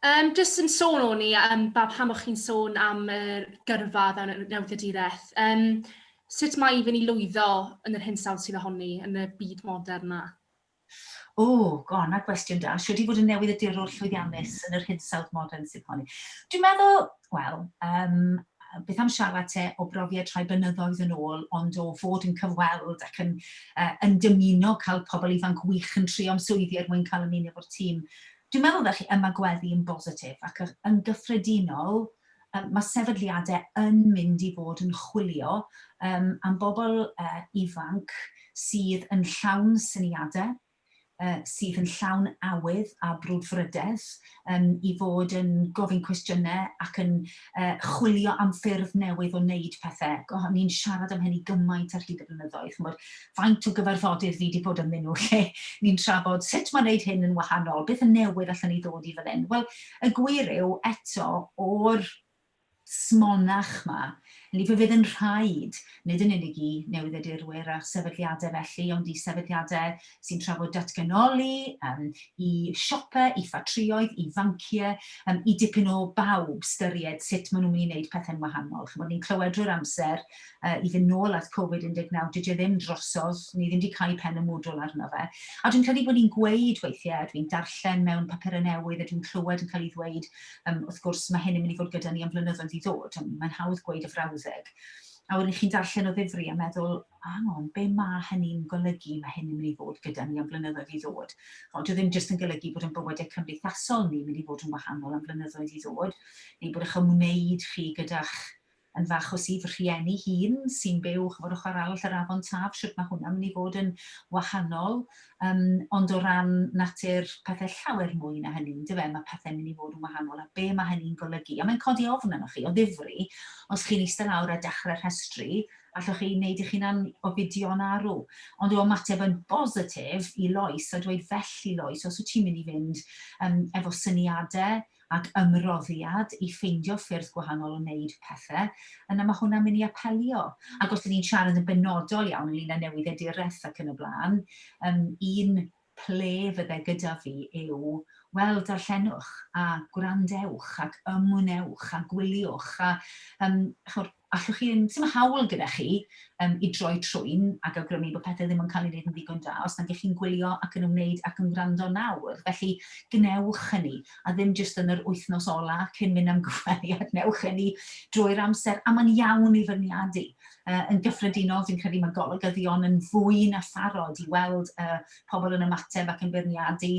Um, just yn sôn o'n i, um, pam o'ch chi'n sôn am yr gyrfa fewn newyddiaduraeth, um, sut mae i fynd i lwyddo yn yr hinsawdd sydd ohoni yn y byd modern yma? O, go, na gwestiwn da. Shwt i fod yn newyddiadurwr llwyddiannus yn yr hinsawdd modern sydd honni? Dwi'n meddwl, wel, um, beth am siarad te o brofiad rhai blynyddoedd yn ôl, ond o fod yn cyfweld ac yn, uh, yn dymuno cael pobl ifanc wych yn trio am swyddi er mwyn cael ymuno efo'r tîm. Dwi'n meddwl felly ymagweddu yn bositif ac yn gyffredinol, um, mae sefydliadau yn mynd i fod yn chwilio um, am bobl uh, ifanc sydd yn llawn syniadau, uh, sydd yn llawn awydd a brwdfrydedd um, i fod yn gofyn cwestiynau ac yn uh, chwilio am ffyrdd newydd o wneud pethau. Go, ni'n siarad am hynny gymaint ar hyd y blynyddoedd. Chymod, faint o gyfarfodydd fi wedi bod ynddyn nhw lle ni'n trafod sut mae wneud hyn yn wahanol, beth yn newydd allan ni ddod i fel hyn. Wel, Y gwir yw, eto, o'r smonach 'ma, ni fe fydd yn rhaid, nid yn unig i newyddiadurwyr a sefydliadau felly, ond i sefydliadau sy'n trafod datganoli, um, i siopau, i ffatrïoedd, i fanciau, um, i dipyn o bawb styried sut maen nhw'n mynd i wneud pethau'n wahanol. Chymod, ni'n clywed drwy'r amser uh, i fynd nôl at Covid-19, dydy e ddim drosodd, ni ddim wedi cael pen y mwdwl arno fe. A dwi'n credu bod ni'n gweud weithiau, dwi'n darllen mewn papurau newydd a dwi'n clywed yn cael ei ddweud, um, wrth gwrs mae hyn yn mynd i fod gyda ni am flynyddoedd i ddod, mae'n hawdd gweud y frawddeg. A wedyn chi'n darllen o ddifri a meddwl, hang on, be mae hynny'n golygu? Mae hyn yn mynd i fod gyda ni am flynyddoedd i ddod. Ond dwi ddim jyst yn golygu bod yn bywydau cymdeithasol ni mynd i fod yn wahanol am flynyddoedd i ddod, neu bod eich ymwneud chi gyda'ch yn fy achos i, fy rhieni hun sy'n byw ch'mod ochr arall yr afon Taf, shwt mae hwnna'n mynd i fod yn wahanol. Um, ond o ran natur pethau llawer mwy na hynny, yndyfe, mae pethau'n mynd i fod yn wahanol a be mae hynny'n golygu. A mae'n codi ofn arnoch chi o ddifri, os chi'n eistedd lawr a dechrau rhestru, allwch chi wneud eich hunan ofidio'n arw. Ond o ymateb yn bositif i Lois a dweud felly Lois, os wyt ti'n mynd i fynd um, efo syniadau, ac ymroddiad i ffeindio ffyrdd gwahanol o wneud pethau, yna mae hwnna'n mynd i apelio. Ac os ydyn ni'n siarad yn benodol iawn ynglyn â newyddiaduraeth ac yn y blaen, um, un ple fydde gyda fi yw, wel, darllenwch a gwrandewch ac ymwnewch a gwyliwch a um, chymod, allwch chi ddim, sdim hawl gyda chi um, i droi trwyn ac awgrymu bod pethau ddim yn cael ei wneud yn ddigon da os nag ych chi'n gwylio ac yn ymwneud ac yn gwrando nawr. Felly, gwnewch hynny, a ddim jyst yn yr wythnos ola cyn mynd am gyfweliad, wnewch hynny drwy'r amser, a mae'n iawn i feirniadu. Uh, yn gyffredinol, dwi'n credu mae golygyddion yn fwy na pharod i weld uh, pobl yn ymateb ac yn beirniadu,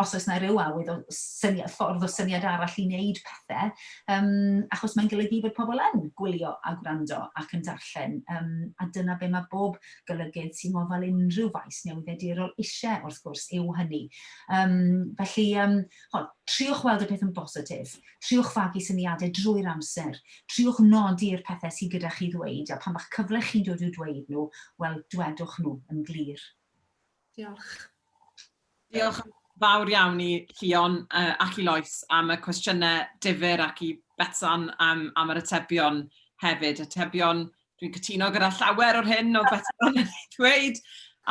os oes 'na ryw awydd o syniad, ffordd o syniad arall i wneud pethau, um, achos mae'n golygu bod pobl yn gwylio a gwrando ac yn darllen, um, a dyna be mae bob golygydd sy'n ngofal unrhyw faes newyddiadurol eisiau, wrth gwrs, yw hynny. Um, felly, um, hon, triwch weld y peth yn bositif, triwch fagu syniadau drwy'r amser, triwch nodi'r pethau sydd gyda chi ddweud, a pan mae'ch cyfle chi'n dod i'w dweud nhw, wel, dwedwch nhw yn glir. Diolch. Diolch yn fawr iawn i Llion ac i Lois am y cwestiynau difyr ac i Betsan am, am yr atebion hefyd. Atebion, dwi'n cytuno gyda llawer o'r hyn oedd Betsan yn ei ddweud,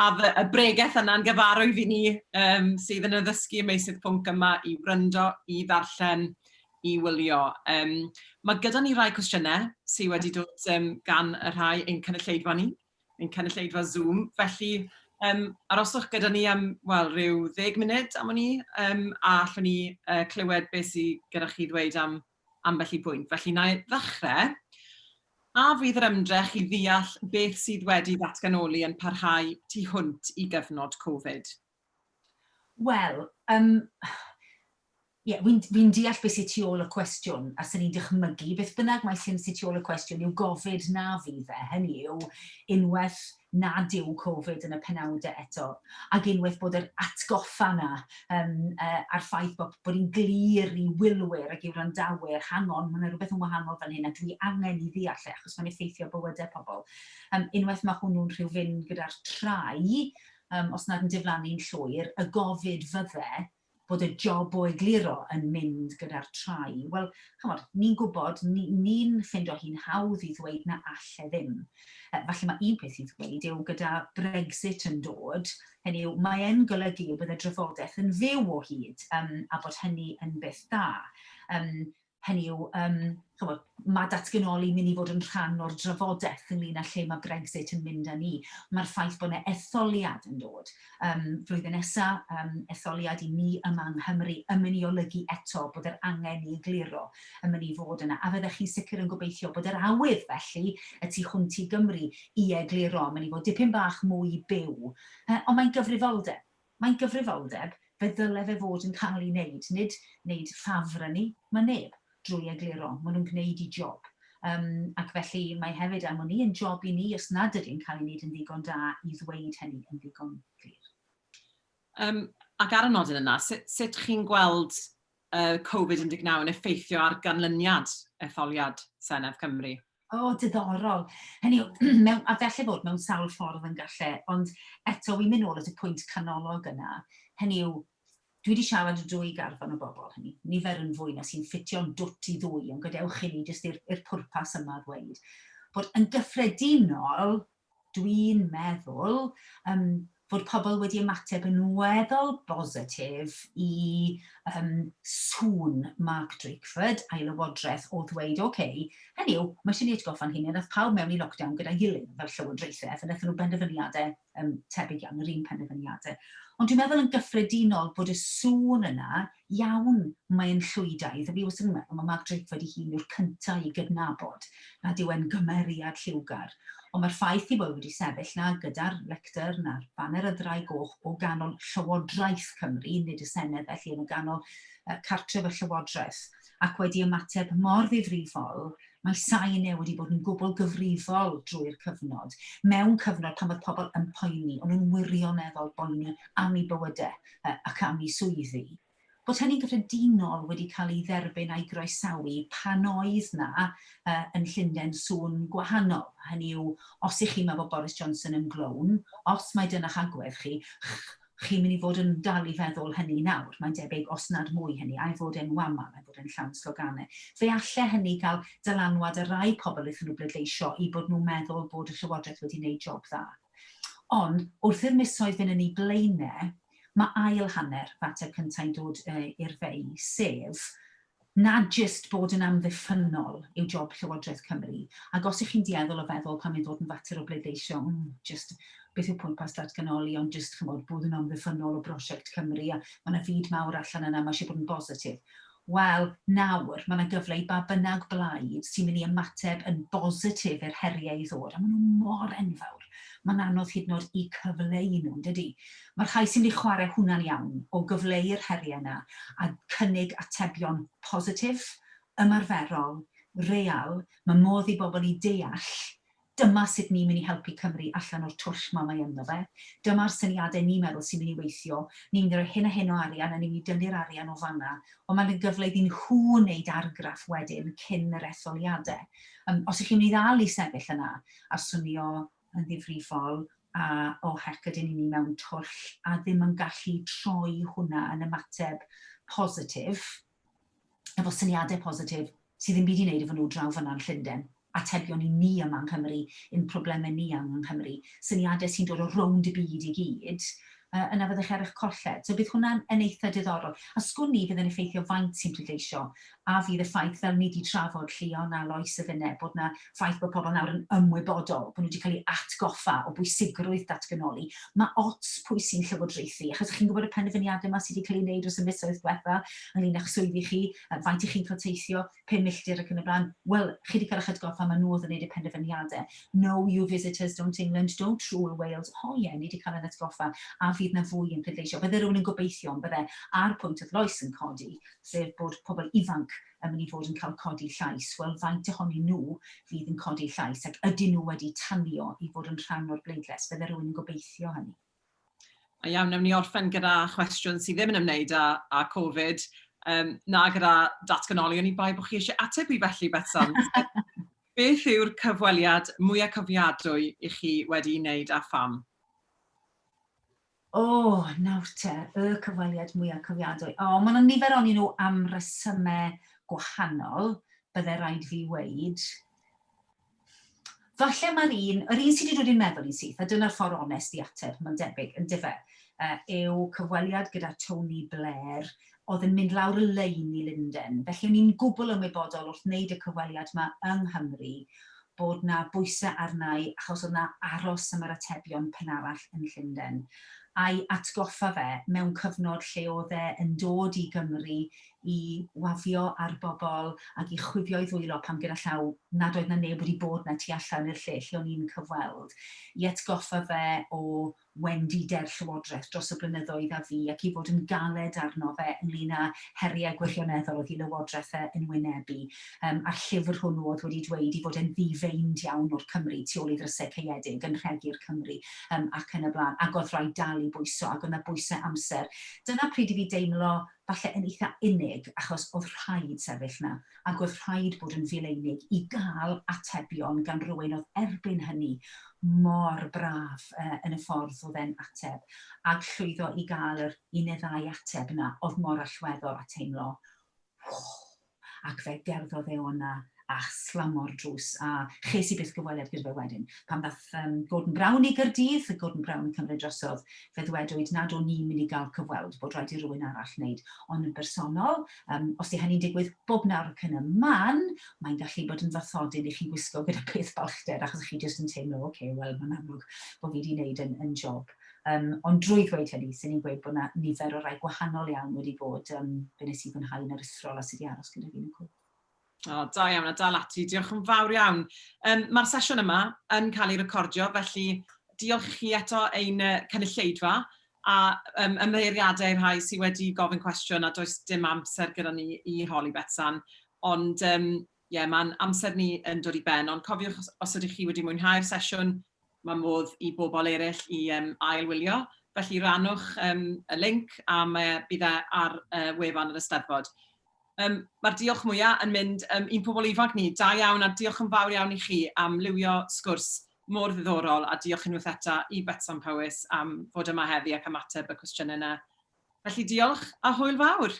a fy, y bregeth yna'n gyfarwydd i ni um, sydd yn addysgu y meysydd pwnc yma i wryndo, i ddarllen, i wylio. Um, mae gyda ni rai cwestiynau sydd wedi dod um, gan y rhai ein cynulleidfa ni, ein cynulleidfa Zoom. Felly, um, aroswch gyda ni am, wel, rhyw ddeg munud am o'n i, um, a allwn ni uh, clywed beth sydd gyda chi ddweud am ambell i bwynt. Felly, na i ddechrau. A fydd yr ymdrech i ddeall beth sydd wedi ddatganoli yn parhau tu hwnt i gyfnod Covid? Wel, um, Ie, wi'n wi'n deall beth sydd tu ôl y cwestiwn, a 'sen i'n dychmygu, beth bynnag mae sy'n sydd tu ôl y cwestiwn yw gofid na fydd e, hynny yw, unwaith nad yw Covid yn y penawdau eto, ac unwaith bod yr atgoffa 'na um, uh, a'r ffaith bod, bod hi'n glir i wylwyr ac i wrandawyr, hang on, mae yna rhywbeth yn wahanol fan hyn a dwi angen i ddeall e, achos mae'n effeithio bywydau pobl. Um, unwaith mae hwnnw'n rhyw fynd gyda'r trai, um, os nad yn diflannu'n llwyr, y gofid fydde bod y job o egluro yn mynd gyda'r trai. Wel, chymod, ni'n gwybod, ni'n ni ffindo hi'n hawdd i ddweud na all e ddim. Falle mae un peth i ddweud yw gyda Brexit yn dod, hynny yw, mae e'n golygu y bydd y drafodaeth yn fyw o hyd, um, a bod hynny yn beth da. Um, Hynny yw, um, chymod, mae datganoli mynd i fod yn rhan o'r drafodaeth ynglyn â lle mae Brexit yn mynd â ni. Mae'r ffaith bod yna etholiad yn dod um, flwyddyn nesaf, um, etholiad i ni yma yng Nghymru, yn mynd i olygu eto bod yr angen i egluro yn mynd i fod yna. A fyddech chi'n sicr yn gobeithio bod yr awydd felly y tu hwnt i Gymru i egluro yn mynd i fod dipyn bach mwy byw. Uh, ond mae'n gyfrifoldeb. Mae'n gyfrifoldeb, fe ddyle fe fod yn cael ei wneud, nid wneud ffafr â ni, mae neb, drwy egluro, maen nhw'n gwneud eu job. Um, ac felly mae hefyd am wn i yn job i ni os nad ydy'n cael ei wneud yn ddigon da i ddweud hynny yn ddigon glir. Um, ac ar y nodyn yna, sut, sut chi'n gweld uh, Covid-19 yn effeithio ar ganlyniad etholiad Senedd Cymru? O, oh, diddorol. Hynny yw, mewn, a felly fod mewn sawl ffordd yn gallu, ond eto, wi'n mynd nôl at y pwynt canolog yna. Hynny yw, dwi wedi siarad â dwy garfan o bobl, hynny, nifer yn fwy na sy'n ffitio'n dwt i ddwy, ond gadewch i ni jyst i'r pwrpas yma ddweud, bod yn gyffredinol, dwi'n meddwl um, fod pobl wedi ymateb yn weddol bositif i um, sŵn Mark Drakeford a'i lywodraeth o ddweud, oce, okay, hynny yw, mae eisiau ni atgoffa'n hunain, nath pawb mewn i lockdown gyda'i gilydd fel llywodraethau, a wnaethon nhw benderfyniadau um, tebyg iawn, yr un penderfyniadau. Ond dwi'n meddwl yn gyffredinol bod y sŵn yna iawn, mae'n llwydaidd, a fi wastad yn meddwl mae Mark Drakeford ei hun yw'r cyntaf i gydnabod nad yw e'n gymeriad lliwgar. Ond mae'r ffaith ei fod wedi sefyll 'na gyda'r lectern a'r baner y ddraig goch o ganol Llywodraeth Cymru, nid y Senedd felly, ond o ganol cartref y Llywodraeth, ac wedi ymateb mor ddifrifol, mae sain e wedi bod yn gwbl gyfrifol drwy'r cyfnod, mewn cyfnod pan oedd pobl yn poeni, o'n nhw'n wirioneddol boeni am eu bywydau ac am eu swyddi, bod hynny'n gyffredinol wedi cael ei dderbyn a'i groesawu pan oedd 'na uh, yn Llundain sŵn gwahanol. Hynny yw, os ych chi'n meddwl bod Boris Johnson yn glown, os mae dyna'ch agwedd chi, chi'n mynd i fod yn dal i feddwl hynny nawr, mae'n debyg, os nad mwy hynny, a'i fod e'n wamal, a'i fod e'n llawn sloganau. Fe alle hynny gael dylanwad ar rai pobl wrth nhw bleidleisio i bod nhw'n meddwl bod y Llywodraeth wedi gwneud job dda. Ond wrth i'r misoedd fynd yn eu blaenau, mae ail hanner fy ateb cyntaf yn dod i'r fei, sef nad jyst bod yn amddiffynnol yw job Llywodraeth Cymru, ac os ych chi'n dueddol o feddwl pan mae'n ddod yn fater o bleidleisio, mm, jyst beth yw pwrpas datganoli, ond jyst chymod, bod yn amddiffynnol o brosiect Cymru, a mae yna fyd mawr allan yna, mae eisiau bod yn bositif. Wel, nawr, mae yna gyfle i ba bynnag blaid sy'n mynd i ymateb yn bositif i'r heriau i ddod, a maen nhw mor enfawr. Mae'n anodd hyd yn oed i cyfleu nhw, yn dydy? Mae'r rhai sy'n mynd i chwarae hwnna'n iawn, o gyfleu'r heriau yna a cynnig atebion positif, ymarferol, real, mae modd i bobl i deall dyma sut ni'n mynd i helpu Cymru allan o'r twll 'ma mae ynddo fe. Dyma'r syniadau ni'n meddwl sy'n mynd i weithio. Ni'n mynd i roi hyn a hyn o arian a ni'n mynd i dynnu'r arian o fan'na. Ond mae'n gyfle iddyn nhw wneud argraff wedyn cyn yr etholiadau. Um, os ych chi'n mynd i ddal i sefyll yna a swnio yn ddifrifol, a o hec ydyn ni mewn twll a ddim yn gallu troi hwnna yn ymateb positif, efo syniadau positif sydd ddim byd i wneud efo nhw draw fan'na yn Llundain, atebion i ni yma yng Nghymru, ein problemau ni yng Nghymru, syniadau sy'n dod o rownd y byd i gyd, yna fyddech chi ar eich colled. So bydd hwnna'n yn eitha diddorol. A sgwn i fydd yn effeithio faint sy'n pleidleisio, a fydd y ffaith, fel ni 'di trafod, Llion a Lois a finne, bod 'na ffaith bod pobl nawr yn ymwybodol, bod nhw wedi cael eu atgoffa o bwysigrwydd datganoli. Mae ots pwy sy'n llywodraethu, achos chi'n gwybod y penderfyniadau yma sydd wedi cael ei wneud dros y misoedd diwetha ynglyn â'ch swyddi chi, faint i chi'n cael teithio, 5 milltir ac yn y blaen, wel, chi wedi cael eich atgoffa, mae nhw oedd yn gwneud y penderfyniadau. No, you visitors don't England, don't rule Wales. O ie, ni wedi cael ein atgoffa, a fydd na fwy yn pleidleisio. Bydde rhywun yn gobeithio, ond bydde, a'r pwynt oedd Lois yn codi, sef bod pobl ifanc yn mynd i fod yn cael codi llais. Wel, faint ohonyn nhw fydd yn codi llais, ac ydyn nhw wedi tanio i fod yn rhan o'r bleidlais? Bydde rhywun yn gobeithio hynny. A iawn, wnawn ni orffen gyda chwestiwn sydd ddim yn ymwneud â, â Covid, um, na gyda datganoli, oni bai bod chi eisiau ateb i felly, Betsan. Beth yw'r cyfweliad mwyaf cofiadwy i chi wedi'i wneud a pham? O, oh, nawr te, y cyfweliad mwyaf cofiadwy. O, oh, mae yna nifer o'n nhw am resymau gwahanol, bydde rhaid fi weid. Falle mae'r un, yr un sydd wedi dod i'n meddwl i'n syth, a dyna'r ffordd onest i ateb, mae'n debyg, yn dyfe, uh, yw cyfweliad gyda Tony Blair, oedd yn mynd lawr y lein i Lunden. Felly o'n i'n gwbl ymwybodol wrth wneud y cyfweliad yma yng Nghymru bod na bwysau arna i achos oedd na aros am yr atebion pen arall yn Llundain. A'i atgoffa fe mewn cyfnod lle oedd e yn dod i Gymru i wafio ar bobl ac i chwifio'i ddwylo pan gyda llaw nad oedd 'na neb wedi bod 'na tu allan i'r lle lle o'n i'n cyfweld, i atgoffa fe o wendidau'r Llywodraeth dros y blynyddoedd a fu ac i fod yn galed arno fe ynglŷn â heriau gwirioneddol oedd ei Lywodraeth e yn wynebu. Um, a'r llyfr hwnnw oedd wedi dweud i fod e'n ddi-feind iawn o'r Cymry tu ôl i ddrysau caeëdig, yn rhegi'r Cymry um, ac yn y blaen, ac oedd rhaid dal i bwyso, ac oedd 'na bwysau amser. Dyna pryd i fi deimlo falle yn eitha unig, achos oedd rhaid sefyll 'na, ac oedd rhaid bod yn fileinig i gael atebion gan rywun oedd erbyn hynny mor braf uh, yn y ffordd oedd e'n ateb, ac llwyddo i gael yr un neu ddau ateb yna oedd mor allweddol a teimlo, ac fe gerddodd e o'na a slamo'r drws a ches i byth gyfweliad gyda fe wedyn. Pan ddath um, Gordon Brown i Gyrdydd, Gordon Brown yn cymryd drosodd, fe ddwedwyd nad o'n i'n mynd i gael cyfweld, bod rhaid i rywun arall wneud. Ond yn bersonol, um, os di hynny'n digwydd bob nawr ac yn y man, mae'n gallu bod yn fathodyn i chi'n gwisgo gyda peth balchder, achos chi jyst yn teimlo, oce, okay, wel, mae'n amlwg bod fi wedi wneud yn, yn job. Um, ond drwy ddweud hynny, sy'n ni'n gweud bod yna nifer o rai gwahanol iawn wedi bod, um, fe nes i fwynhau yn aruthrol a sydd wedi aros gyda fi yn y cwch. O, da iawn, a dal ati. Diolch yn fawr iawn. Um, Mae'r sesiwn yma yn cael ei recordio, felly diolch i chi eto ein cynulleidfa a um, ymddiheuriadau i'r rhai sydd wedi gofyn cwestiwn a does dim amser gyda ni i holi Betsan. Ond um, ie, mae'n amser ni yn dod i ben, ond cofiwch os, os ydych chi wedi mwynhau'r sesiwn, mae modd i bobl eraill i um, ail-wylio. Felly rannwch um, y link a mae, bydd e ar uh, wefan yr Eisteddfod. Um, Mae'r diolch mwyaf yn mynd um, i'n pobl ifanc ni. Da iawn a diolch yn fawr iawn i chi am liwio sgwrs mor ddiddorol a diolch unwaith eto i Betsan Powys am fod yma heddi ac am ateb y cwestiynau yna. Felly diolch a hwyl fawr!